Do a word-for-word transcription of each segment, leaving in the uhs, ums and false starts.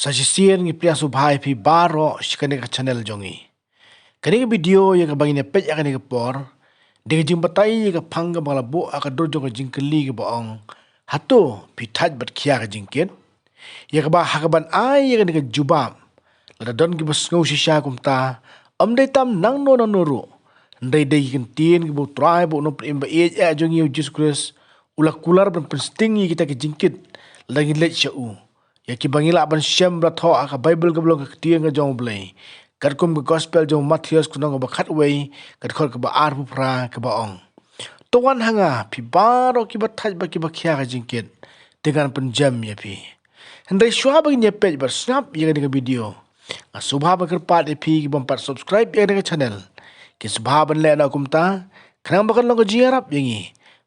Sa shisien ngi pdiang sngewbha ïa phi baroh sha kane ka channel jong ngi. Kane ka video ïa kaba ngin ïa peit ha kane ka por, dei ka jingbatai ïa ka phang kaba la buh ha ka dur jong ka jingkylli kaba ong, hato phi thait bad khia ka jingkit? Ïa kaba ha kaban ai ïa kane ka jubab, lada don kiba sngew shisha kumta, ym dei tam nangno nangno ruh, hynrei dei ki kyntien kiba U Trai bad U Nongpynim ba ïeit eh jong ngi U Jisu Khrist u la kular ban pynsting ïa kita ki jingkit lada ngi leit sha u. Ïa kiba ngi lah ban shem bad thoh ha ka Baibl kaba long ka ktien ka jong U Blei, katkum ka Gospel jong u Mathaios ka lynnong kaba khatwei, ka dkhot kaba arphew phra kaba ong, to wan ha nga phi baroh kiba thait bad kiba khia ka jingkit, te ngan pynjem ïa phi. Hynrei shuwa ba ngin ïa peit bad sngap ïa kane ka video, nga sngewbha ban kyrpad ïa phi ki bym pat subscribe ïa kane ka channel, ki sngewbha ban leh noh kumta, khnang ba kan long ka jingïarap ïa ngi,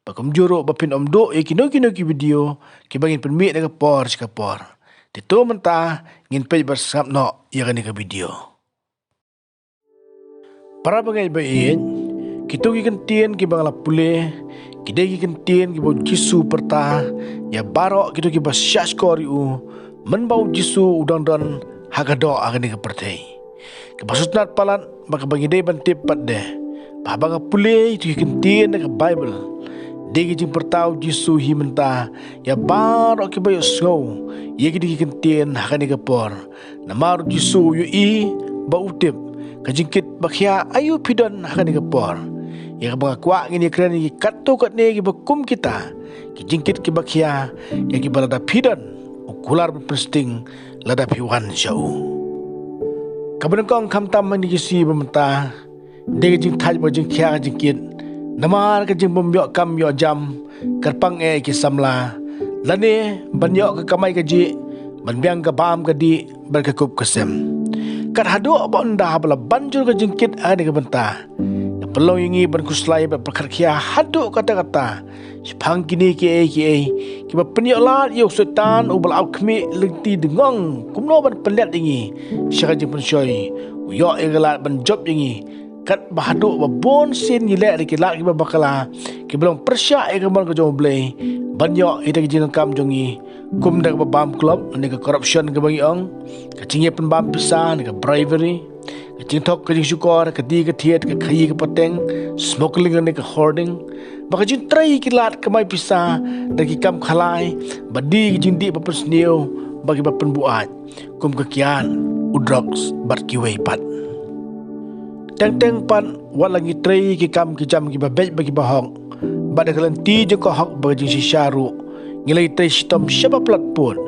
ba kumjuh ruh ba phin ym duh ïa kino kino ki video kiba ngin pynmih na ka por sha ka por. Te to mynta ngin peit bad sngap noh ïa kane ka video. Para bangeit ba ïeit, kito ki kyntien kiba nga la pule, ki dei ki kyntien kiba U Jisu u pyrta ïa baroh kito kiba shahshkor ïa u, mynba U Jisu u dang don ha ka doh ha kane ka pyrthei. Kaba sngewtynnat palat bad kaba ngi dei ban tip pat de, ba haba nga pule ïa kito ki kyntien na ka Baibl, dei ki jingpyrta U Jisu hi mynta ïa baroh kiba ïohsngew ïa kito ki kyntien ha kane ka por. Namar U Jisu u ïohi bad u tip ka jingkit ba khia aïu phi don ha kane ka por. Ïa kaba nga kwah ngin ïa kren ïa ki katto katne kiba kum kita ki jingkit kiba khia, ïa kiba lada phi don u kular ban pynsting lada phi wan sha u. Kaba nyngkong, khamtam ha kine ki sngi ba mynta, dei ka jingthait bad ka jingkhia ka jingkit namar ka jingbym ïoh kam ïoh jam kyrpang eh ki samla, lane ban ïoh ka kamai kajih, ban biang ka bam ka dih bad ka kup ka sem. Kat haduh ba ynda haba la ban jur ka jingkit ha kane ka bynta, ka pynlong ïa ngi ban khuslai bad pyrkhat khia haduh katta katta shaphang kine kiei kiei kiba pynïoh lad ïa u Soitan uba la ap khmih lynti dngong kumno ban pynlait ïa ngi sha ka jingpynshoi. U ïoh ïa ka lad ban jop ïa ngi, katba haduh ba bun sien ngi leh da ki lad kiba bakla, kiba long pyrshah ïa ka mon ka jong U Blei, ban ïoh ïa ka jingdonkam jong ngi, kum da kaba bam klop lane ka corruption kaba ngi ong, ka jingïapynbam pisa ne ka bribery, ka jingthok ka jingshukor, ka die ka thied, ka khaïi ka pateng, smuggling ne ka hoarding, bad ka jingtrei ki lad kamai pisa da ki kam khalai, bad die ki jingdih ba pynsniew bad kiba pynbuaid, kum ka kiad, u drugs bad kiwei pat. Teng teng pat, wat la ngi trei ki kam ki jam kiba beit bad kiba hok, bad da ka lynti jong ka hok bad ka jingshisha ruh, ngi la ïatrei shitom shaba plat pud,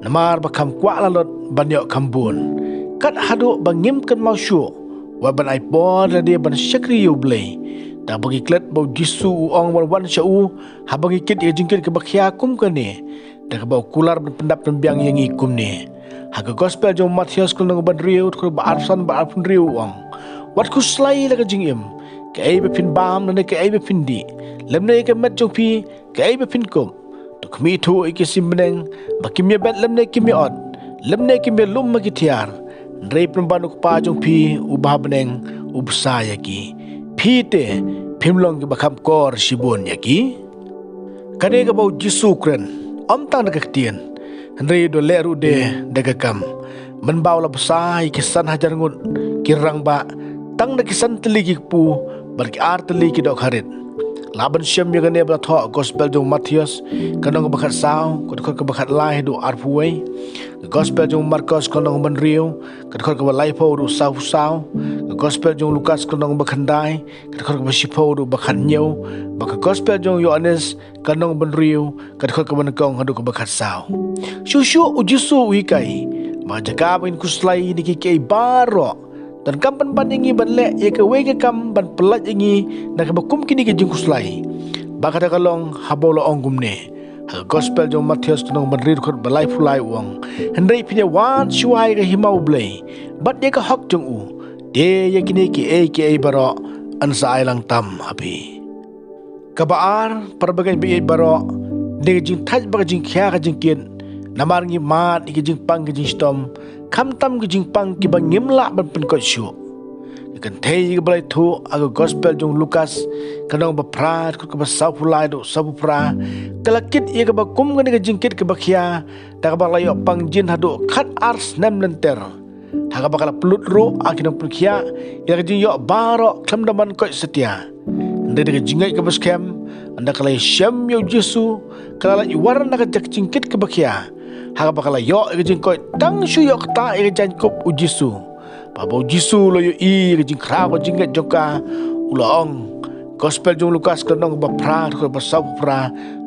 namar ba kham kwah lalot ban ïoh kham bun. Kat haduh ba ngim kynmaw shuh wat ban ai por lade ban shakri ïa U Blei, da ba ngi klet ba U Jisu u ong ban wan sha u haba ngi kit ïa ka jingkit kaba khia kum kane, da kaba u kular ban pyndap pynbiang ïa ngi kumne. Ha ka Gospel jong u Mathaios ka lynnong ba hynriew, dkhot ba arphew san bad arphew hynriew u ong, wat khuslai la ka jingim, kaei ba phin bam lane kaei ba phin dih, lymne ïa ka met jong phi, kaei ba phin kup. To khmih thuh ïa ki sim bneng ba kim ïabet lymne kim ïa-ot, lymne kim ïalum ha ki thiar, hynrei pynban U Kpa jong phi uba ha bneng u bsa ïa ki. Phi te phim long kiba kham kor shibun ïa ki? Kane kaba U Jisu u kren, ym tang da ka ktien, hynrei u da leh ruh de da ka kam. Mynba u la bsa ïa ki san hajar ngut ki rangbah, tang da ki san tylli ki kpu bad ki ar tylli ki dohkha rit. Lah ban shem ïa kane ba la thoh ha ka Gospel jong u Mathaios ka lynnong kaba khatsaw, ka dkhot kaba khatlai haduh arphew wei. Ka Gospel jong u Markos ka lynnong ba hynriew, ka dkhot kaba laiphew haduh sawphew saw. Ka Gospel jong u Lukas ka lynnong ba khyndai, ka dkhot kaba shiphew haduh ba khathynñiew. Bad ka Gospel jong u Ïoannis ka lynnong ba hynriew, ka dkhot kaba nyngkong haduh kaba khatsaw. Shuh shuh U Jisu u hikai ba ka jaka ba ngin khuslai ïa kine kiei baroh, donkam pynban ïa ngi ban leh ïa kawei ka kam ban pyllait ïa ngi na kaba kum kine ki jingkhuslai. Bad kata ka long haba u la ong kumne ha ka Gospel jong u Mathaios ka lynnong ba hynriew, dkhot ba laiphew lai u ong, hynrei phin ïa wad shuwa ïa ka hima U Blei bad ïa ka hok jong u, te ïa kine kiei kiei baroh yn sa ai lang tam ha phi. Kaba ar, para bangeit ba ïeit baroh, dei ka jingthait bad ka jingkhia ka jingkit, namar ngi mad ïa ka jingpang ka jingshitom, khamtam ka jingpang kiba ngim lah ban pynkoit shuh. Ka kynthei kaba la ïathuh ha ka gospel jong u Lukas, ka lynnong ba phra, dkhot kaba sawphew lai haduh sawphew phra, ka la kit ïa kaba kum kane ka jingkit kaba khia da kaba la ïoh pang jin haduh khat ar snem lynter, ha kaba ka la pynlut ruh ha ki nongpynkhiah ïa ka jingïoh baroh khlem da man koit satia. Hynrei da ka jingngeit kaba skhem, ynda ka la ïashem ïa u Jisu, ka la leit war na ka jingkit kaba khia, ha kaba ka la ïoh ïa ka jingkoit tang shu ïoh ktah ïa ka jaiñkup u Jisu. Bad haba u Jisu u la ïohi ïa ka jingkhraw ka jingngeit jong ka, u la ong, gospel jong u Lukas ka lynnong ba phra, dkhot ba sawphew phra,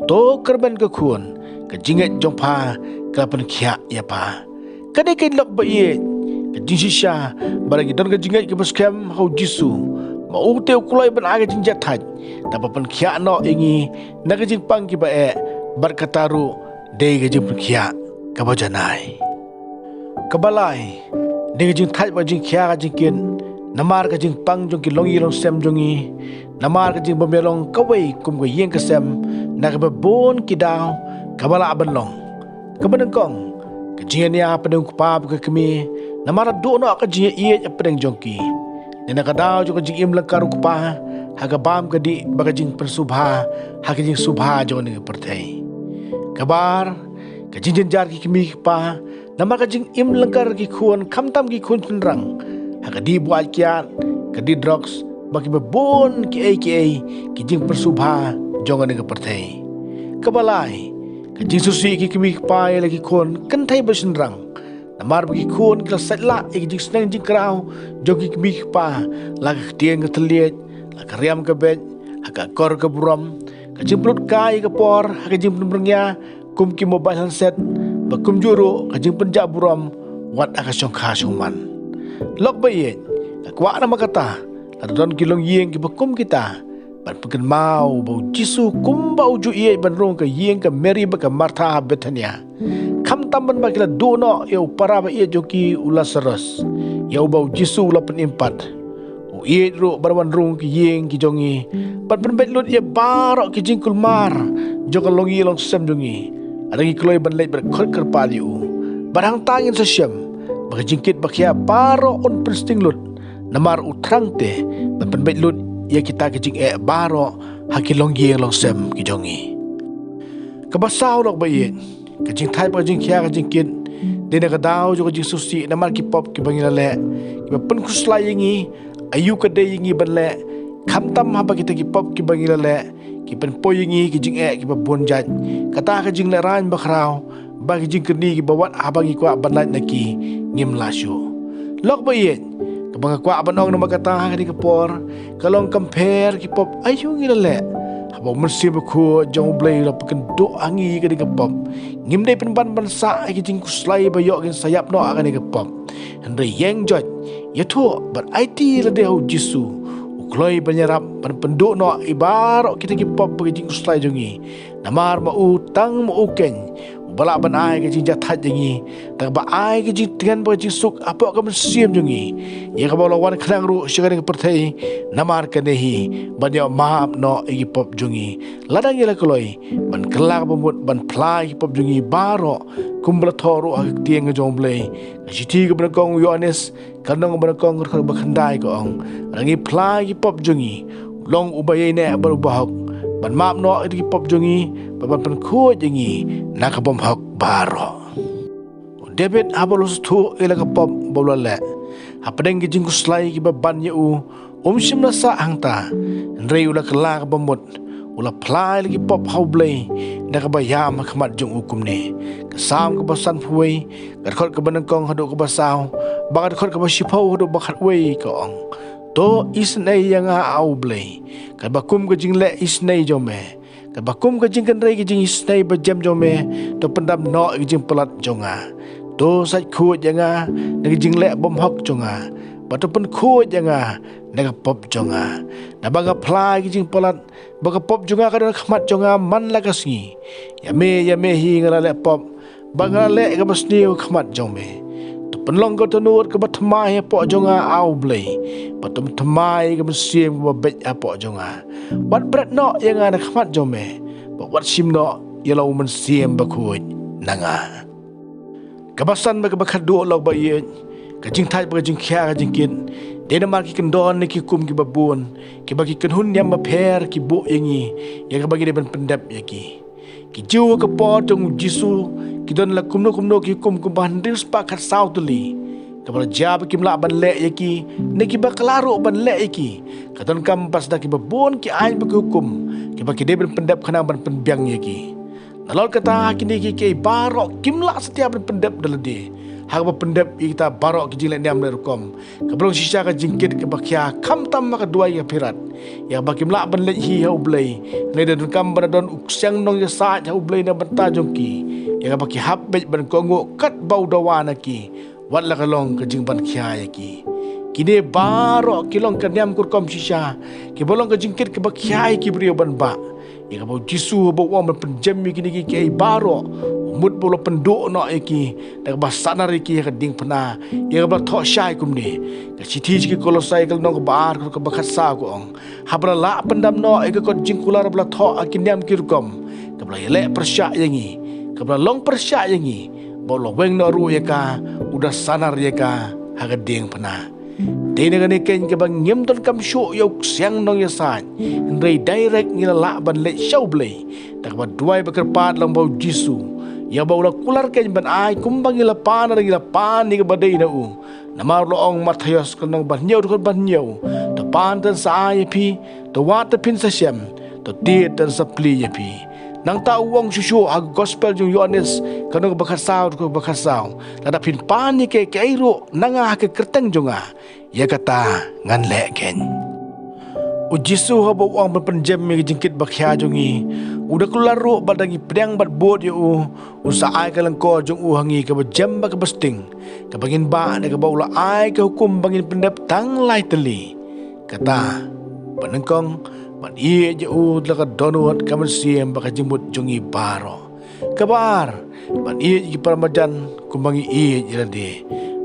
"To kyrmen ko khun, ka jingngeit jong pha ka la pynkhiah ïa pha." Kane ka long ba ïeit, ka jingshisha ba lada ngi don ka jingngeit kaba skhem ha u Jisu, ma u te u kloi ban ai ka jingjahthait, da ba pynkhiah noh ïa ngi na ka jingpang kiba eh, bad kata ruh dei ka jingpynkhiah kaba janai. Kaba lai, dei ka jingthait bad ka jingkhia ka jingkit namar ka jingpang jong ki longïing longsem jong ngi, namar ka jingbym ïalong kawei kum ka ïing ka sem na kaba bun ki daw kaba lah ban long. Kaba nyngkong, ka jingïania hapdeng u kpa bad ka kmie, namar la duh noh ka jingïaieit hapdeng jong ki. Dei na ka daw jong ka jingim lyngkar u kpa ha ka bam ka dih bad ka jingpynsngewbha ha ka jingsngewbha jong kane ka pyrthei. Kaba ar, ka jingjynjar ki kmie ki kpa namar ka jingim lyngkar ki khun, khamtam ki khun shynrang, ha ka dih buaid kiad, ka dih drugs, bad kiba bun kiei kiei ki jingpynsngewbha jong kane ka pyrthei. Kaba lai, ka jingsngewsih ki kmie ki kpa ïa la ki khun kynthei bad shynrang, namar ba ki khun ki la sait lah ïa ka jingsneng jingkraw jong ki kmie ki kpa, la ka ktien ka thylliej, la ka riam ka beit, ha ka akor ka burom, ka jingpynlut kai ïa ka por ha ka jingpynbyrngia kum ki mobile handset, bad kumjuh ruh ka jingpynjah burom wat ha ka shongkha shongman. Lok ba ïeit, nga kwah namar kata lada don ki longïing kiba kum kita ban pynkynmaw ba u Jisu kumba u ju ïeit ban rung ha ka ïing ka Mary bad ka Martha ha Bethania, khamtam ban ba ki la duh noh ïa u para ba ïeit jong ki u Lasarus, ïa uba u Jisu u la pynim pat. U ïeit ruh ban wan rung ha ki ïing ki jong ngi, ban pynbeit lut ïa baroh ki jingkulmar jong ka longïing longsem jong ngi, lada ngi kloi ban leit bad khot kyrpad ïa u. Bad hangta ngin sa shem ba ka jingkit ba khia baroh un pynsting lut, namar u thrang te ban pynbeit lut ïa kita ki jingeh baroh ha ki longïing longsem ki jong ngi. Kaba saw, lok ba ïeit, ka jingthait bad ka jingkhia ka jingkit, dei na ka daw jong ka jingsngewsih namar ki pop kiba ngi la leh, kiba pynkhuslai ïa ngi, aïu ka dei ïa ngi ban leh, khamtam haba kita ki pop kiba ngi la leh ki pynpoi ïa ngi ki jingeh kiba bun jait, kata ka jinglehrain bakhraw, bad ki jingkyrni kiba wat haba ngi kwah ban lait na ki ngim lah shuh. Lok ba ïeit, kaba nga kwah ban ong namar kata ha kane ka por, ka long, compare ki pop aïu ngi la leh, haba u Mynsiem Bakhuid jong U Blei u la pynkynduh ha ngi ïa kane ka pop, ngim dei pynban ban sah ïa ki jingkhuslai ba ïoh ngin sa ïap noh ha kane ka pop. Hynrei ïeng joit, ïathuh bad aiti lade ha u Jisu, u kloi ban ïarap ban pynduh noh ïa baroh kita ki pop bad ki jingkhuslai jong ngi. Namar ma u, tang ma u keiñ uba lah ban ai ka jingjahthait ïa ngi, da kaba ai ka jingtngen bad ka jingsuk hapoh ka mynsiem jong ngi, ïa kaba u la wan khnang ruh sha kane ka pyrthei namar kane hi, ban ïoh map noh ïa ki pop jong ngi, lada ngi la kloi ban kylla ka bamut ban phla ïa ki pop jong ngi baroh, kumba la thoh ruh ha ka ktien ka jong U Blei. Ka shithi kaba nyngkong u Ïoannis, ka lynnong ba nyngkong, ka dkhot ba khyndai, ka ong, lada ngi phla ïa ki pop jong ngi, u long uba ïaineh bad uba hok, ban map noh ïa ki pop jong ngi, bad ban pynkhuid ïa ngi na ka bymhok baroh. U David, haba u la sngewthuh ïa la ka pop ba u la leh, hapdeng ki jingkhuslai kiba ban ïa u, um shym la sah hangta, hynrei u la kylla ka bamut, u la phla ïa la ki pop ha U Blei, da kaba ïam ha khmat jong u kumne. Ka Salm kaba sanphew wei, ka dkhot kaba nyngkong haduh kaba saw, bad ka dkhot kaba shiphew haduh ba khatwei, ka ong, to isynei ïa nga, A U Blei, katba kum ka jingleh isynei jong me. Katba kum ka jingkynrei ka jingisynei bajem jong me, to pyndam noh ïa ka jingpalat jong nga. To sait khuid ïa nga na ka jingleh bymhok jong nga, bad to pynkhuid ïa nga na ka pop jong nga. Naba nga phla ïa ka jingpalat, ba ka pop jong nga ka don ha khmat jong nga man la ka sngi. Ïa me, ïa me hi nga la leh pop, bad nga la leh kaba sniew ha khmat jong me. To pynlong ka dohnud kaba thymmai hapoh jong nga, A U Blei, bad to pynthymmai ïa ka mynsiem kaba beit hapoh jong nga. Wat bret noh ïa nga na khmat jong me, bad wat shim noh ïa la u Mynsiem Bakhuid na nga. Kaba san bad kaba khatduh, lok ba ïeit, Ka jingthait bad ka jingkhia ka jingkit, dei namar ki kyndon ne ki hukum kiba bun, kiba ki kynhun niam bapher ki buh ïa ngi, ïa kaba ngi dei ban pyndep ïa ki. Ki Jiw ha ka por jong u Jisu, ki don la kumno kumno ki hukum kumba hynriew spah khatsaw tylli, kaba la jia ba kim lah ban leh ïa ki, ne kiba kylla ruh ban leh ïa ki. Ka donkam ba sdang kiba bun ki aiñ bad ki hukum, kiba ki dei ban pyndep khnang ban pynbiang ïa ki. Nalor kata, ha kine ki kiei baroh kim lah satia ban pyndep da lade, ha kaba pyndep ïa kita baroh ki jingleh niam leh rukom, kaba long shisha ka jingkit kaba khia, khamtam ha ka duwai ka phirat, ïa kaba kim lah ban leit hi ha U Blei. Hynrei da donkam ba la don u ksiang nongïasaid ha U Blei na bynta jong ki, ïa kaba ki hap beit ban kohnguh katba u dawa na ki, wat la ka long ka jingpynkhia ïa ki. Kine baroh ki long ka niam ka rukom shisha, kiba long ka jingkit kaba khia ïa ki briew ban bah. Ïa kaba u Jisu haba u ong ban pynjem ïa kine ki kiei baroh, u mut ba u la pynduh noh ïa ki, da kaba sanar ïa ki ha ka diengphna, ïa kaba la thoh shai kumne. Ka shithi sha ki Kolosai ka lynnong kaba ar, ka dkhot kaba khatsaw ka ong: Haba la lah pyndam noh ïa ka kot jingkular ba la thoh ha ki niam ki rukom, kaba la ïaleh pyrshah ïa ngi, kaba la long pyrshah ïa ngi, bad u la weng noh ruh ïa ka, u da sanar ïa ka ha ka diengphna. Dei na kane keiñ kaba ngim donkam shuh ïa u ksiang nongïasaid, hynrei direct ngi la lah ban leit sha U Blei, da kaba duwai bad kyrpad lang bad u Jisu, ïa ba u la kular keiñ ban ai kumba ngi la pan, lada ngi la pan ïa kaba dei na u. Namar u la ong, Mathaios ka lynnong ba hynñiew, dkhot ba hynñiew: To pan te yn sa ai ïa phi, to wad te phin sa shem, to tied te yn sa plie ïa phi. Nangta u ong shuh shuh ha ka Gospel jong u Ïoannis ka lynnong ba khatsaw, dkhot ba khatsaw: Lada phin pan ïa kiei kiei ruh na nga ha ka kyrteng jong nga, ïa kata ngan leh keiñ. U Jisu haba u ong ban pynjem ïa ka jingkit ba khia jong ngi, u da kular ruh ba lada ngi pdiang bad bud ïa u, un sa ai ka lyngkor jong u ha ngi kaba jem bad kaba sting, kaba ngin bah da kaba u la ai ka hukum ba ngin pyndep tang lai tylli. Kata, ba nyngkong, ban ïeit ïa u da la ka dohnud, ka mynsiem bad ka jingmut jong ngi baroh. Kaba ar, ban ïeit ïa ki para marjan kumba ngi ïeit ïa lade.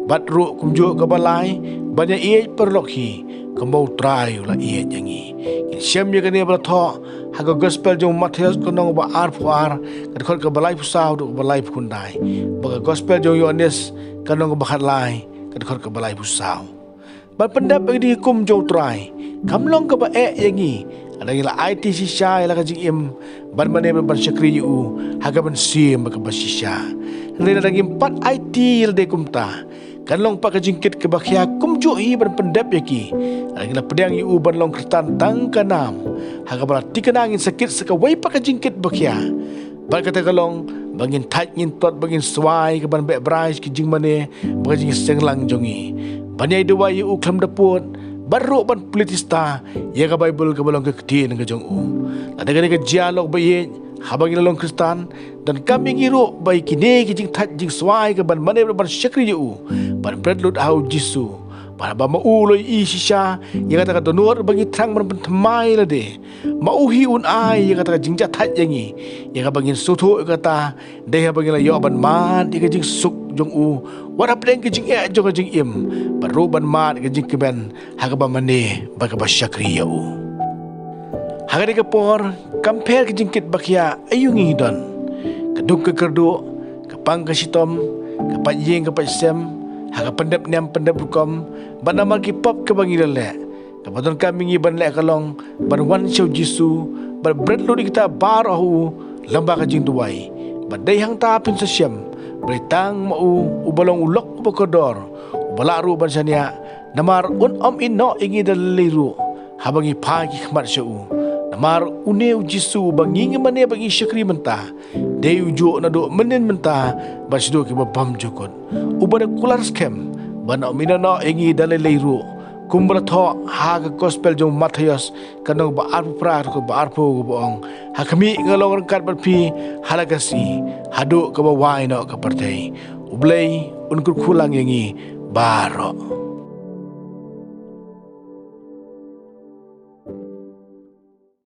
Bad ruh kumjuh kaba lai, ban ïa ïeit paralok hi kumba U Trai u la ïeit ïa ngi. Ngin shem ïa kane ba la thoh ha ka Gospel jong u Mathaios ka lynnong ba arphew ar, ka dkhot kaba laiphew saw haduh kaba laiphew khyndai, bad ka Gospel jong u Ïoannis ka lynnong ba khatlai, ka dkhot kaba laiphew saw. Ban pyndep ïa ki hukum jong U Trai kam long kaba eh ïa ngi lada ngi la aiti shisha ïa la ka jingim, ban mane bad ban shakri ïa u ha ka mynsiem bad kaba shisha. Hynrei lada ngim pat aiti ïa lade kumta, kan long pat ka jingkit kaba khia kumjuh hi ban pyndep ïa ki, lada ngi la pdiang ïa u ban long Khristan tang ka nam, ha kaba la thikna ngin sa kit sa kawei pat ka jingkit ba khia. Bad kata ka long ba ngin thait, ngin tlot, ba ngin swai ka ban beh brai sha ki jingmane bad ka jingseng lang jong ngi, ban ïai duwai ïa u khlem da pud, bad ruh ban pule tista ïa ka Baibl kaba long ka ktien ka jong u. Lada kane ka jia, lok ba ïeit, haba ngi la long Khristan, donkam ïa ngi ruh ba ïa kine ki jingthait, jingswai ka ban mane bad ban shakri ïa u, ban bret lut ha u Jisu. Bad haba ma u u la ïohi shisha ïa kata ka dohnud ba ngi thrang ban pynthymmai ïa lade, ma u hi un ai ïa kata ka jingjahthait ïa ngi, ïa kaba ngin sngewthuh ïa kata dei haba ngi la ïoh ban mad ïa ka jingsuk jong u, wat hapdeng ka jingeh jong ka jingim, bad ruh ban mad ïa ka jingkmen ha kaba mane bad kaba shakri ïa u. Ha kane ka por, kam pher ka jingkit ba khia aïu ngi don. Ka duk ka kyrduh, ka pang ka shitom, ka pait ïing ka pait sem, ha ka pyndep niam pyndep rukom, bad namar ki pop kiba ngi la leh, kaba donkam ïa ngi ban leh ka long ban wan sha u Jisu, bad bret lut ïa kita baroh ha u lyngba ka jingduwai. Bad dei hangta phin sa shem ba dei tang ma u, uba long u lok uba kordor, uba lah ruh ban shaniah, namar un ym ïehnoh ïa ngi da lei lei ruh haba ngi phai ki khmat sha u. Namar une u Jisu uba ngi ngi mane bad ngi shakri mynta, dei u juh naduh mynhynnin mynta bad shaduh kiba bymjukut, uba da kular skhem ban ym ïehnoh noh ïa ngi da lei lei ruh, kumba la thoh ha ka Gospel jong u Mathaios ka lynnong ba arphew phra, ka dkhot ba arphew, kaba ong: Ha khmih nga long ryngkat bad phi ha la ka sngi, haduh kaba wai noh ka pyrthei. U Blei un kyrkhu lang ïa ngi baroh.